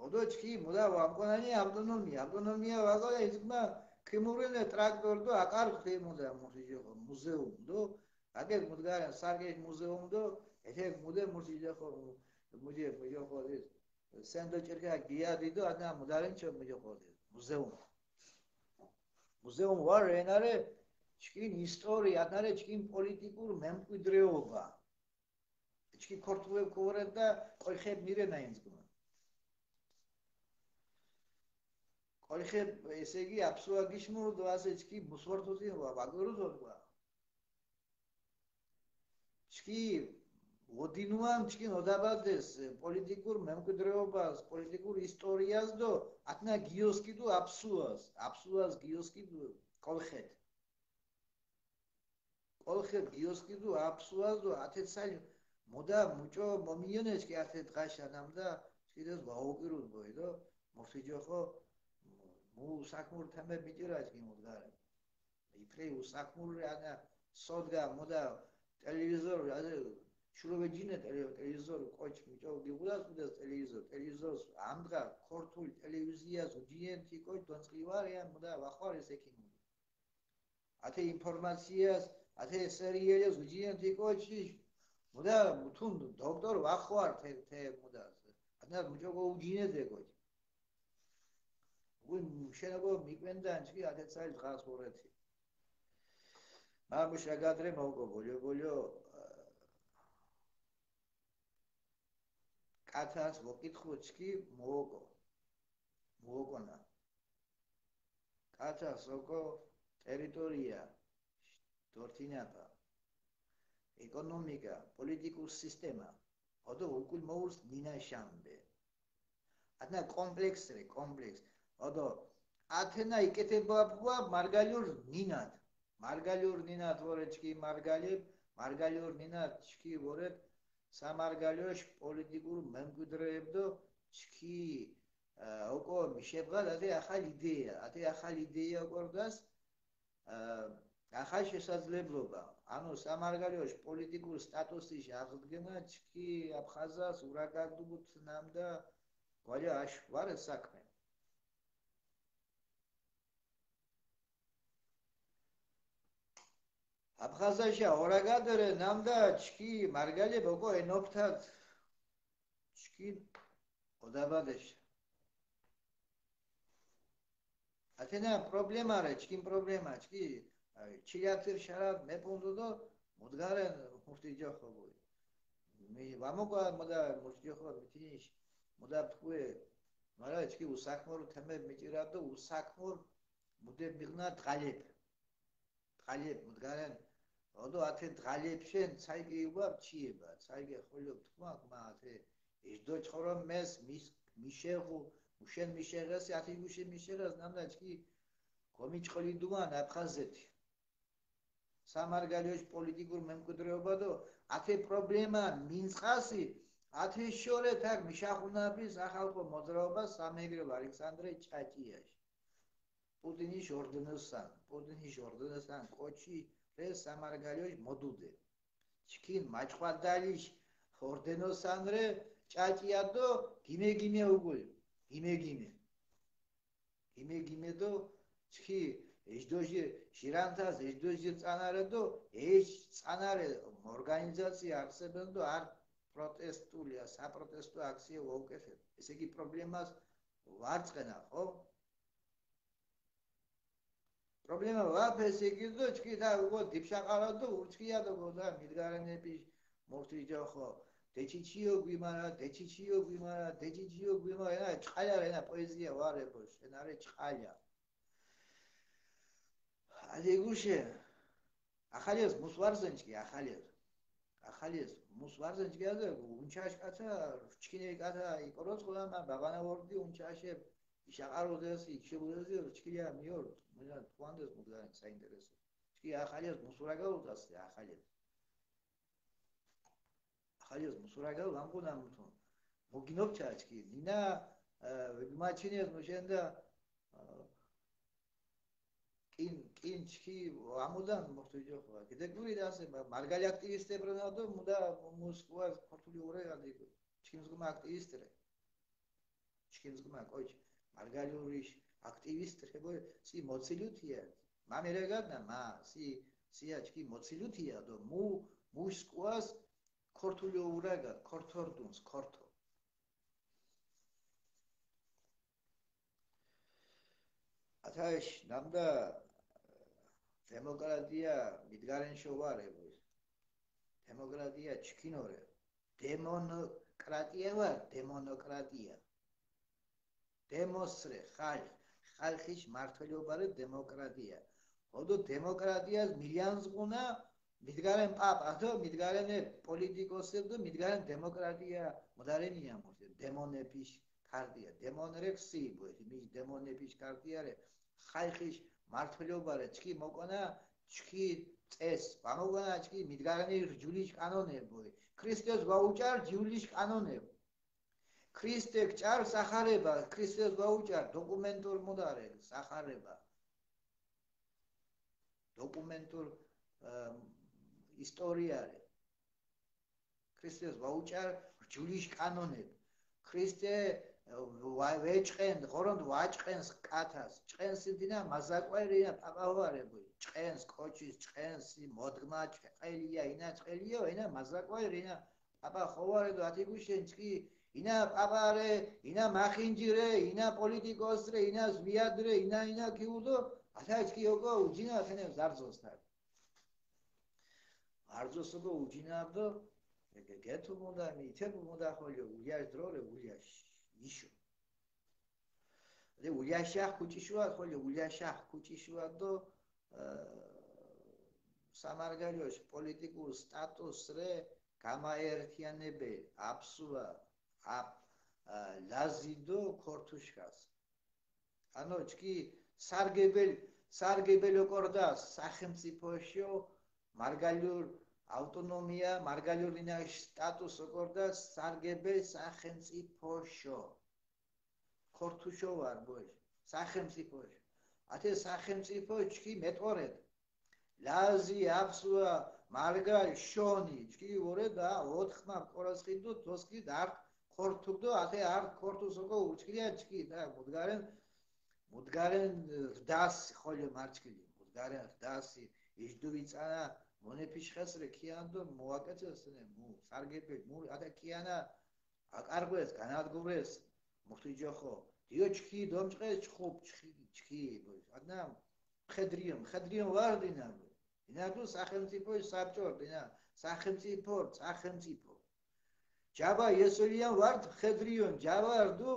ოდო ჩქი მუდა ვამკონანი ავტონომია, ავტონომია ვაგალე იზგმა ქიმურენე ტრაქტორ დო აკარხ თე მუდა მურთიჯოხო მუზეუმ დო, აკეთ მუდგარენ სარგეშ მუზეუმ დო, ეთე მუდე მურთიჯოხო მუჯე მუჯოხო ის სენდო ჭირკა გიადი დო, ანა მუდარენ ჩო მუჯოხო ის მუზეუმ. მუზეუმ ვარ ენარე ჩქინ ისტორია, ანარე ჩქინ პოლიტიკურ მემკვიდრეობა. ჩქი ქორთულე ქორე და კოიხე მირენა ინძგუნა. კოიხე ესე იგი აფსუა გიშმურდო ასე ჩქი მუსვორთუთი ვა, ვაგორუზორ ვა. ჩქი ოდინუან ჩქი ნოდაბადეს პოლიტიკურ მემკვიდრეობას, პოლიტიკურ ისტორიას დო ათნა გიოსკიდუ აფსუას, აფსუას გიოსკიდუ კოლხეთ. კოლხეთ გიოსკიდუ აფსუას დო ათეთ სალი მოდა მუჭო მომიონეჩ კი ათეთ დღაშანამ და ჩქიდეს ვაუკირუდ ბოი დო მურთიჯოხო მუ საქმურ თემე მიჭირა ჩქი მუდგარი. იპრე უსაქმური ანა სოდგა მოდა ტელევიზორ, აზე შუროვე ჯინე ტელე-, ტელევიზორ კოჩ მიჭო გიგულას უდეს ტელევიზორ, ტელევიზორს ამდღა ქორთულ ტელევიზიას უჯიენთი კოჩ დონსკი ვარ ე მოდა ვახვარ ეს ექიმი. ათე ინფორმაციას, ათე სერიელეს უჯიენთი კოჩი მოდა თუნ დოქტორ ვახვარ თე, თე მოდა. ანა მუჭო გო უჯინე ზე კოჩ. გუნ შენაგო მიკვენდა ჩქი ათე სალი დღას ორეთი. მა მუშა გადრე მოგო ბოლიო ბოლიო, ა, კათას მოკითხო ჩქი მოგო. მოგონა. კათას ოკო ტერიტორია დორთინატა. ეკონომიკა, პოლიტიკურ სისტემა. ოდო უკულ მოურს მინაშამბე. ათნა კომპლექსრე, კომპლექს. ოდო ათენა იკეთებუა მარგალიურ ნინად. მარგალიურ ნინად ვორე ჩქი მარგალებ, მარგალიურ ნინად ჩქი ვორეთ სამარგალიოშ პოლიტიკურ მემკვიდრეებდო ჩქი, ა, ოკო მიშებღად ათე ახალ იდეა, ათე ახალ იდეა ოკორდას, ა, ახალ შესაძლებლობა. ანუ სამარგალიოშ პოლიტიკურ სტატუსის აღდგენა ჩქი აფხაზას ურაგადუბთ ნამდა გვალია აშ ვარ საქმე. აფხაზაშა ორაგადერე ნამდა ჩქი მარგალებ ოკო ენოფთად ჩქი ოდაბადეშ. ათენა პრობლემარე, ჩქინ პრობლემა, ჩქი ჩილათირ შარაფ მეპუნდუ დო მუდგარენ მურთიჯოხო ბუი. მა ვამოკვა მუდა მურთიჯოხო მითინიშ, მუდა ფუე, მარა ჩქი უსაქმორო თემე მიჭირა დო უსაქმორო მუდე მიღნა დღალებ. დღალებ მუდგარენ. ოდო ათე დღალებ შენ ცაიგე იუა ჩიება, ცაიგე ხოლო თქმა მა ათე ეჯდო ჩხორო მეს მის მიშეღუ, უშენ მიშეღეს, ათი გუშე მიშეღეს, ნამდა ჩქი გომიჩხოლი დუან აფხაზეთი. სამარგალოშ პოლიტიკურ მემკვიდრეობა დო ათე პრობლემა მინწყასი, ათე შორე თაკ მიშახუნაფის ახალ ხო მოძრაობა სამეგრელ ალექსანდრე ჭაჭიაშ. პუტინის ორდენოსან, პუტინის ორდენოსან კოჩი რე სამარგალოშ მოდუდე. ჩქინ მაჭყვადალიܫ ორდენოსან რე ჭაჭია დო გიმე გიმე უგული. გიმე გიმე. გიმე გიმე დო ჩქი ეჯდოჟი ჟირანთას ეჯდოჟი წანარე დო ეჯ წანარე ორგანიზაცია არსებენ დო არ პროტესტულია, საპროტესტო აქცია ვოუკეთებ. ესე იგი პრობლემას ვარწყენა, ხო? პრობლემა ვაფ ესე იგი დო ჩქი და უგო დიბშაყალა დო ურჩქია დო გო და მიდგარენები მორთიჯო ხო დეჩიჩიო გვიმარა, დეჩიჩიო გვიმარა, დეჩიჩიო გვიმარა, ენა ჭყალია, ენა პოეზია ვარ ებო, შენ არე ჭყალია. ადი გუშე ახალიას მუს ვარზენჩკი ახალიას. ახალიას მუს ვარზენჩკი აზე უნჩაშ კაცა, ჩქინე კაცა იკოროს ყველა მა ბაბანა ვორდი უნჩაშე იშაყაროდეს, იჩებოდეს, ჩქია მიორ, მუნა თუანდეს მუდგარენ საინტერესო. ჩქი ახალიას მუს ვარაგალოდას ახალიას. ახალიას მუს ვარაგალ ვამკუნა მუთუნ. მოგინოფ ჩაჩქი, ნინა ვეგმაჩინიას მუშენდა კინ კინ ჩქი ამოდან მოხტუჯო ხო. კიდე გური და ასე მა- მარგალი აქტივისტები რონადო მუდა მოსკოვას ქართული օրე ადი ჩქიმს გუმა აქტივისტი რე. ჩქიმს გუმა კოჩ მარგალი ურიშ აქტივისტი რე ბო სი მოცილუთია. მამირეგადნა მა სი სია ჩქი მოცილუთია დო მუ მოსკოვას ქართული ურაგა ქორთორდუნს ქორთო. ათაშ ნამდა დემოკრატია მიდგარენ შოვარებოს. დემოკრატია ჩქინორე. დემონოკრატია ვარ, დემონოკრატია. დემოსრე, ხალხ, ხალხის მართლობა რე დემოკრატია. ოდო დემოკრატიას მილიანს ყუნა მიდგარენ პაპა, დო მიდგარენე პოლიტიკოსებ, დო მიდგარენ დემოკრატია მოდარენია მორთე, დემონების ქარტია, დემონრე ქსიბუე, მის დემონების ქარტია რე, ხალხის მართლობა რე, ჩქი მოკონა, ჩქი წეს, ვამოკონა ჩქი მიდგარენი რჯულის კანონებოე. ქრისტეს ვაუჭარ ჯულის კანონებო. ქრისტე გჭარ სახარება, ქრისტეს ვაუჭარ დოკუმენტურ მოდარე სახარება. დოკუმენტურ ისტორიარე. ქრისტეს ვაუჭარ რჯულის კანონებ. ქრისტე ვეჭყენ ღორონთ ვაჭყენს კათას. ჭყენს დინა მაზაკვაირინა პაპა ვარებო. ჭყენს კოჩის ჭყენს მოდგმა ჭყელია ინა ჭყელიო ინა მაზაკვაირინა პაპა ხოვარედო ათი გუშენ ჩქი ინა პაპარე, ინა მახინჯირე, ინა პოლიტიკოსრე, ინა ზვიადრე, ინა ინა ქიულდო. ათა ჩქი ოკო უჯინა ათენე ზარძოსთან. ზარძოსო უჯინარდო. გეთუ მუნდა მითე მუნდა ხოლო ულიაშ დრორე ულიაშ იშო. ე ულიაშახ ქუჭიშუა ხოლო ულიაშახ ქუჭიშუა დო სამარგალოშ პოლიტიკურ სტატუსრე გამაერთიანებე აფსუა აფ ლაზიდო ქორთუშკას. ანუ ჩკი სარგებელ სარგებელ ოკორდა სახელმწიფოშიო მარგალიურ ავტონომია მარგალიურ ინა სტატუს ოკორდა სარგებელ სახელმწიფოშიო ქორთუშო ვარ ბოშ სახელმწიფოშ. ათე სახელმწიფო ჩკი მეტყორეთ ლაზი აფსუა მარგალ შონი ჩკი ვორე და ოთხმა კორასხიდო თოსკი და არტ ქორთუ და ათე არტ ქორთუ სოკო უჩქრია ჩკი და მუდგარენ მუდგარენ რდას ხოლე მარჩკილი მუდგარენ რდასი იჯდუ ვიწანა მონეფიშხეს რე ქიანდო მოაკეთესნე მუ სარგებე მუ ათე ქიანა აკარგვეს განადგურეს მუხტიჯოხო დიო ჩქი დომჭყეს ჩხუბ ჩხი ჩქი ადნა მხედრიო, მხედრიო ვარ დინა. დინა დუ სახელმწიფო საბჭო, დინა სახელმწიფო, სახელმწიფო. ჯაბა ესოლიან ვარ მხედრიო, ჯაბა დუ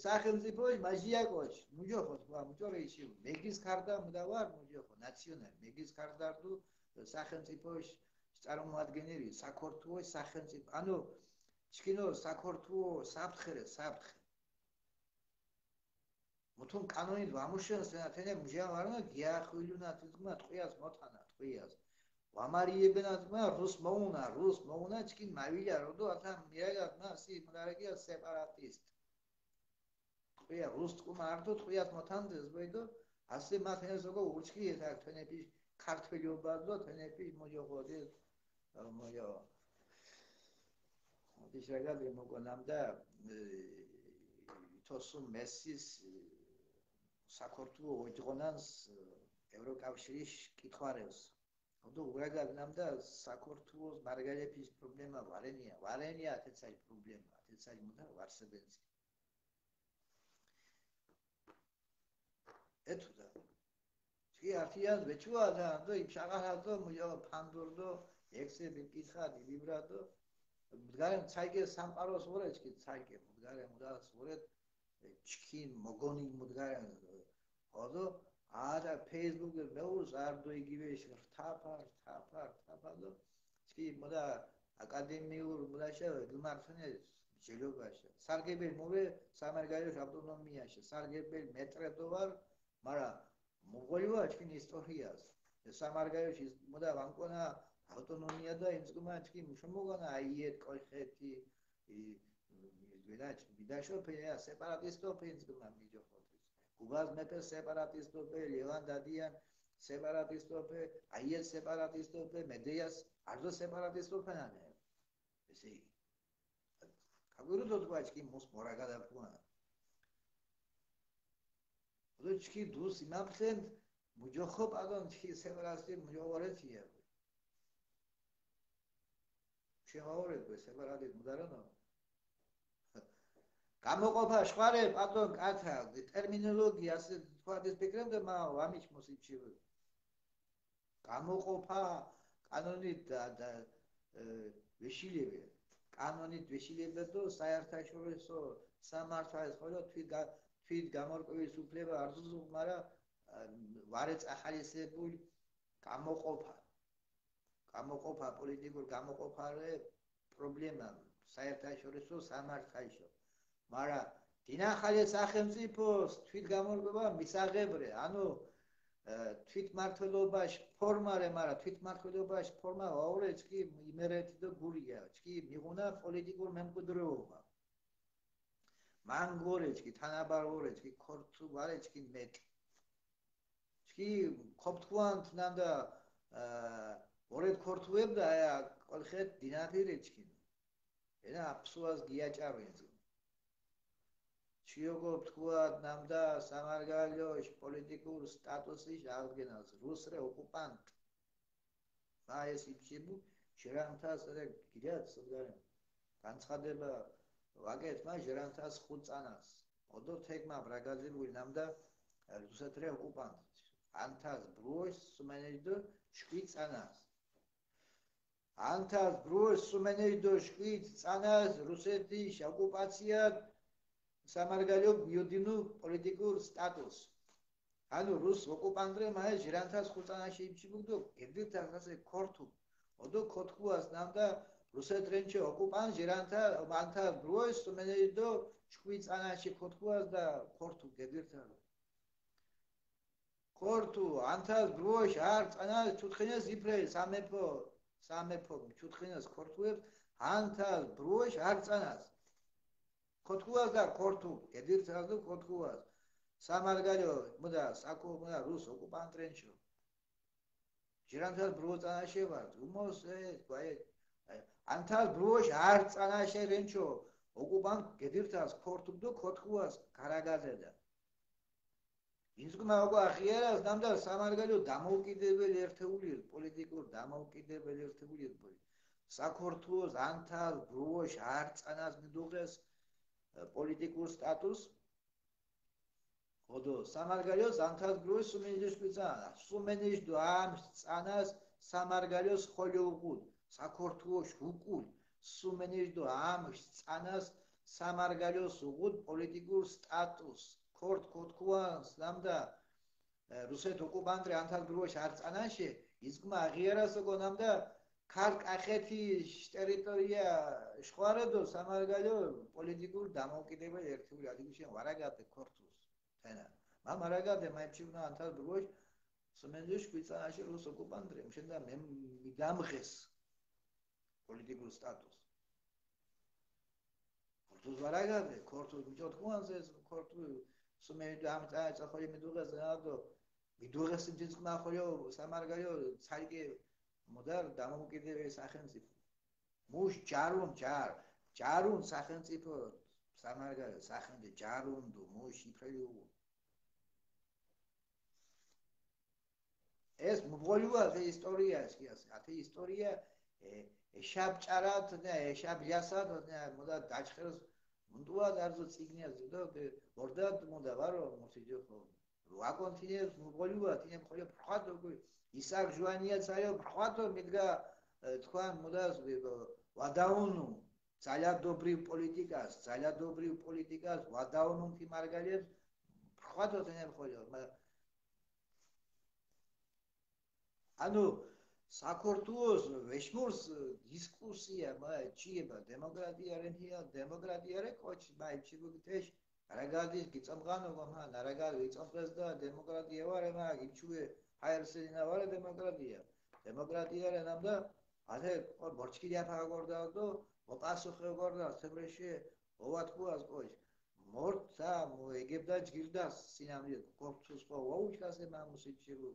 სახელმწიფო მაჟიაკოჩ. მუჯოხო, ვა, მუჯოხო ისიუ. მეგის ქარდა მუდა ვარ, მუჯოხო, ნაციონალ, მეგის ქარდა დუ სახელმწიფო წარმომადგენელი, საქართველოს სახელმწიფო. ანუ, ჩქინო, საქართველო, საფრთხე, საფრთხე. მუთუნ კანონით ვამუშენს, თენა, თენა მუჟა ვარნა, გიახვილუნა თითქმა ტყვიას მოთანა, ტყვიას. ვამარიებენა თქმა, რუს მოუნა, რუს მოუნა, ჩკინ მავილა, როდო, ათა მირაგა, ნა, სი, მუდარაგია სეპარატისტ. ტყვია, რუს ტკუმა ართო, ტყვიას მოთანდეს, ვედო, ასე მა თენას ოკო ურჩქი, ეთ აქ თენეპი ქართველიობა დო, თენეპი მოიოღოდი, მოიო. ოდიშაგალ მოგონამდა, ე, თოსუ მესის, ე, საქართველო ოჯღონანს, ე, ევროკავშირის კითხვარევს. ოდო ურაგალ ნამდა საქართველოს მარგალეფის პრობლემა ვარენია, ვარენია ათეცაი პრობლემა, ათეცაი მუდა ვარსებენცი. ეთუდა. ჩი ართიან ვეჩუა და, დო, იბშაღა ჰალდო, მუჯო ფანდორდო, ექსე ბიკითხა, დიბიბრადო. მუდგარენ ცაიკე სამყაროს ვორე, ჩკი ცაიკე, მუდგარენ მუდას ვორე, ჩკინ მოგონი მუდგარენ. ოდო, ადა ფეისბუქ მეურს, არდო იგივე რთაფა, რთაფა, რთაფა, დო, ჩკი მუდა აკადემიურ მუდაშა, გმართნე, ჯელობაშა. სარგებელ მოვე სამარგალოშ ავტონომიაში, სარგებელ მეტრედო ვარ, მარა მოღოლივა ჩკინ ისტორიას. სამარგალოშ ის მოდა ვანკონა ავტონომია და იმსკუმა ჩკინ მუშამოგანა აიეთ კოხეთი, ი, ვინაჩ, მიდაშო ფეა სეპარატისტო ფენსკუმა მიჯოხოთის. გუბაზ მეპე სეპარატისტო ფე, ლევან დადიან სეპარატისტო ფე, აიეთ სეპარატისტო ფე, მედეას არდო სეპარატისტო ფენანე. ესე იგი, კაგურუ დო თქვა ჩკი მოს მორაგა და ფუანა. ოდო ჩკი დუს იმაფლენ, მუჯოხო პადონ ჩკი სეპარასტი მუჯოხორეთია. შევაორეთ გვე სეპარატის მუდარანო. გამოყოფა შვარე პადონ კათა, ტერმინოლოგია ასე თქვა ის ფიქრემ და მა ვამიჩ მოსიჩი. გამოყოფა კანონით და, და, ე, ვეშილებე. კანონით ვეშილებე და საერთაშორისო სამართალს ყველა თვით გა-, თვით გამორკვევის უფლება არ ზუზუღ, მარა, ა, ვარე წახალისებული გამოყოფა. გამოყოფა, პოლიტიკურ გამოყოფარე პრობლემა საერთაშორისო სამართალშო. მარა დინახალე სახელმწიფოს თვით გამორკვევა მისაღებრე, ანუ, ე, თვითმმართველობაში ფორმარე, მარა თვითმმართველობაში ფორმა ვაურე, ჩკი იმერეთი და გურია, ჩკი მიღუნა პოლიტიკურ მემკვიდრეობა. მანგორე, ჩკი თანაბარ ვორე, ჩკი ქორთუ ვარე, ჩკი მეტი. ჩკი ქოფთუანთ ნანდა, ე, ვორეთ ქორთუებ და, ე, კოლხეთ დინაფირე ჩკინ. ენა აფსუას გიაჭარვინძ. ჩიოგო ფთქუათ ნამდა სამარგალოშ პოლიტიკურ სტატუსის აღდგენას, რუსრე ოკუპანტ. მა ეს იბჩიბუ ჟირანთას, რე გილიათ სუგარენ. განცხადება ვაკეთ მა ჟირანთას ხუწანას. ოდო თეკმა ბრაგაზილ ვილნამდა რუსეთრე ოკუპანტ. ანთას ბრუოშ სუმენეჯდო შვი წანას. ანთას ბრუოშ სუმენეჯდო შვი წანას რუსეთის ოკუპაციად სამარგალო გიოდინუ პოლიტიკურ სტატუს. ანუ რუს ოკუპანტრე მაე ჟირანთას ხუწანაში იბჩიბუგდო, გედირთას ასე ქორთუ. ოდო ქოთქუას ნამდა რუსეთრენჩე ოკუპანტ ჟირანთა, ანთას ბრუოშ სუმენეჯდო შვი წანაში ქოთქუას და ქორთუ გედირთას. ქორთუ, ანთას ბრუოშ არ წანას ჩუთხინეს იფრე სამეფო, სამეფო ჩუთხინეს ქორთუებს, ანთას ბრუოშ არ წანას. ქოთქუას და ქორთუ, გედირთას და ქოთქუას. სამარგალო, მუდა, საკო, მუდა, რუს ოკუპანტ რენჩო. ჟირანთას ბრუო წანაშე ვარ, უმოს, ე, გვაი, ე, ანთას ბრუოშ არ წანაშე რენჩო, ოკუპანტ გედირთას ქორთუგდო ქოთქუას ქარაგაძე და. ინსკუმა ოკო აღიარას ნამდა სამარგალო დამოუკიდებელ ერთეულიერ, პოლიტიკურ დამოუკიდებელ ერთეულიერ ბოლი. საქართველოს ანთას ბრუოშ არ წანას მიდუღეს, ე, პოლიტიკურ სტატუს. ოდო სამარგალოს ანთად გრუს სუმენიჯ კვიცანა. სუმენიჯ დო ამ წანას სამარგალოს ხოლო უღუდ, საქართველოს უკულ, სუმენიჯ დო ამ წანას სამარგალოს უღუდ პოლიტიკურ სტატუს. ქორთ ქოთქუანს ნამდა, ე, რუსეთ ოკუპანტრი ანთად გრუს არ წანაშე, იზგმა აღიარას ოკო ნამდა ქარ კახეთი ტერიტორია შხვარედო სამარგალო პოლიტიკურ დამოუკიდებელ ერთეული ადიგუშენ ვარაგატე ქორთუს. თენა. მა მარაგადე მაიჩივნა ანთად გრუს სუმენიჯ კვიცანაშე რუს ოკუპანტრი, მშენდა მე მიდამღეს პოლიტიკურ სტატუს. ქორთუს ვარაგადე, ქორთუს მიჭოთქუანს ეს, ქორთუს სუმენიჯ ამ წა-, წა ხოლი მიდუღეს, ნადო, მიდუღეს ძინსკმა ხოლო სამარგალო ცალკე მოდარ დამოუკიდებელ სახელმწიფო. მუშ ჯარუნ, ჯარ, ჯარუნ სახელმწიფო სამარგალო, სახენდე ჯარუნ დო, მუშ იფრელი უგუ. ეს მუღოლივა ათე ისტორია, ეს კი ასე, ათე ისტორია, ე, ეშაბ ჭარათ, ნე, ეშაბ იასად, ნე, მოდა დაჩხეროს, მუნტუა დარზო ციგნია ზიდო, ე, ორდად მოდა ვარო, მუსიჯო ხო. ვაკონ თინე მუღოლივა, თინე მხოლო ბრხვატო გო, ისაკ ჟუანია ცაიო ბრხვატო მიდგა, ე, თქვან მოდას, ე, ვადაუნუ, ძალადობრივ პოლიტიკას, ძალადობრივ პოლიტიკას ვადაუნუ თი მარგალებს, ბრხვატო თინე მხოლო, მა-, ანუ, საქართველოს ვეშმურს დისკუსია, მა, ჩიება, დემოკრატია რენია, დემოკრატია რე, კოჩ, მა, ჩიბუგი თეშ, ნარაგადის გიწამყანო, მა, ნარაგად ვიწამყეს და დემოკრატია ვარე, მა, გიჩუე, ჰაერსელინა ვარე დემოკრატია. დემოკრატია რე ნამდა, ათე, ო, ბორჩკილი აფაგორდა დო, მოპასუხე გორდა, სებრეშე, ოვატკუას კოჩ. მორთა, მო, ეგებდა ჯგირდა სინამდვილე, ქორთუს ხო, ვაუჩკასე, მა, მუსიჩიბუ.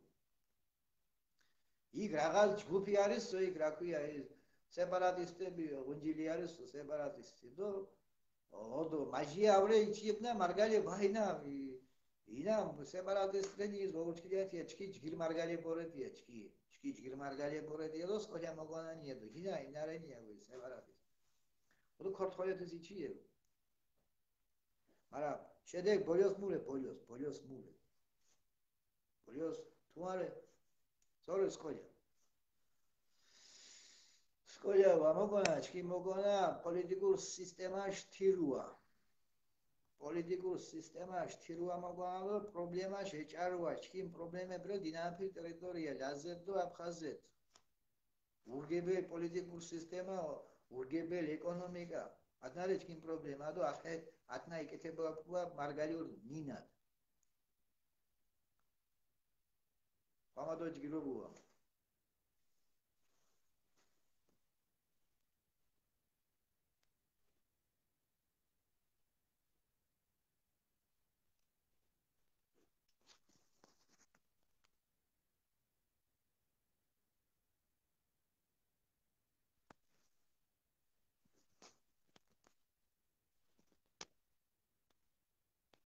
იქ რაღაც ჯგუფი არისო, იქ რა ქვია, ის სეპარატისტები, ღუნჯილი არისო, სეპარატისტი დო, ოდო, მაჟია ავრე იჩიებნა მარგალე ვაინა, ი-, ინა სეპარატისტები ის ვორჩკილიათია, ჩკი ჯგირ მარგალე ბორეტია, ჩკი, ჩკი ჯგირ მარგალე ბორეტია დო, სკოლა მოგვანანია დო, ინა, ინარენია ვი სეპარატისტი. ოდო ქორთქოლეთ ის იჩიებ. მარა, შედეგ ბოლიოს მურე, ბოლიოს, ბოლიოს მურე. ბოლიოს, თუ არე, სწორი სკოლა. სკოლა, ვა მოგონა, ჩკი მოგონა, პოლიტიკურ სისტემაში თირუა. პოლიტიკურ სისტემაში თირუა მოგონა, პრობლემაში ეჭარუა, ჩკი პრობლემები, რომ დინაფი ტერიტორია, ლაზეთ და აფხაზეთ. ურგებელ პოლიტიკურ სისტემა, ურგებელ ეკონომიკა. ათნარე ჩკი პრობლემა, და ახე, ათნა იკეთება მარგალიურ მინად. ხამადო ჯგირობუა.